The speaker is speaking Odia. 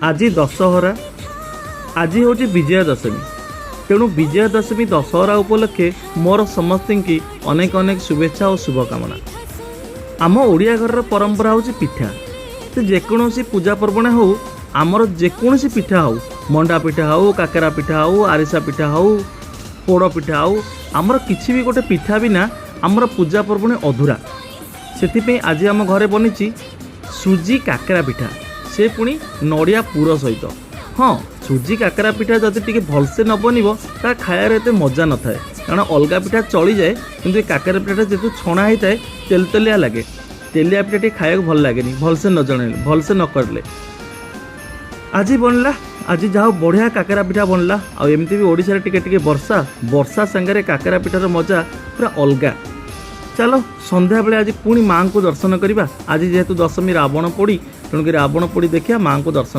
ଆଜି ଦଶହରା, ଆଜି ହେଉଛି ବିଜୟା ଦଶମୀ। ତେଣୁ ବିଜୟା ଦଶମୀ ଦଶହରା ଉପଲକ୍ଷେ ମୋର ସମସ୍ତଙ୍କୁ ଅନେକ ଅନେକ ଶୁଭେଚ୍ଛା ଓ ଶୁଭକାମନା। ଆମ ଓଡ଼ିଆ ଘରର ପରମ୍ପରା ହେଉଛି ପିଠା। ସେ ଯେକୌଣସି ପୂଜା ପର୍ବଣା ହେଉ, ଆମର ଯେକୌଣସି ପିଠା ହେଉ, ମଣ୍ଡା ପିଠା ହେଉ, କାକରା ପିଠା ହେଉ, ଆରିସା ପିଠା ହେଉ, ପୋଡ଼ ପିଠା ହେଉ, ଆମର କିଛି ବି ଗୋଟେ ପିଠା ବିନା ଆମର ପୂଜା ପର୍ବଣୀ ଅଧୁରା। ସେଥିପାଇଁ ଆଜି ଆମ ଘରେ ବନିଛି ସୁଜି କାକରା ପିଠା, ସେ ପୁଣି ନଡ଼ିଆ ପୁର ସହିତ। ହଁ, ସୁଜି କାକରା ପିଠା ଯଦି ଟିକେ ଭଲସେ ନ ବନିବ, ତା ଖାଇବାରେ ଏତେ ମଜା ନଥାଏ। କାରଣ ଅଲଗା ପିଠା ଚଳିଯାଏ, କିନ୍ତୁ ଏ କାକରା ପିଠାଟା ଯେହେତୁ ଛଣା ହେଇଥାଏ, ତେଲ ତେଲିଆ ଲାଗେ। ତେଲିଆ ପିଠା ଟିକେ ଖାଇବାକୁ ଭଲ ଲାଗେନି ଭଲସେ ନ ଜଣେଇଲେ, ଭଲସେ ନ କରିଲେ। ଆଜି ବନିଲା, ଆଜି ଯାହା ହଉ ବଢ଼ିଆ କାକରା ପିଠା ବନିଲା। ଆଉ ଏମିତି ବି ଓଡ଼ିଶାରେ ଟିକେ ଟିକେ ବର୍ଷା, ବର୍ଷା ସାଙ୍ଗରେ କାକରା ପିଠାର ମଜା ପୁରା ଅଲଗା। ଚାଲ, ସନ୍ଧ୍ୟାବେଳେ ଆଜି ପୁଣି ମାଆଙ୍କୁ ଦର୍ଶନ କରିବା। ଆଜି ଯେହେତୁ ଦଶମୀ, ରାବଣ ପୋଡ଼ି, ତେଣୁକରି ରାବଣ ପୋଡ଼ି ଦେଖିବା, ମାଆଙ୍କୁ ଦର୍ଶନ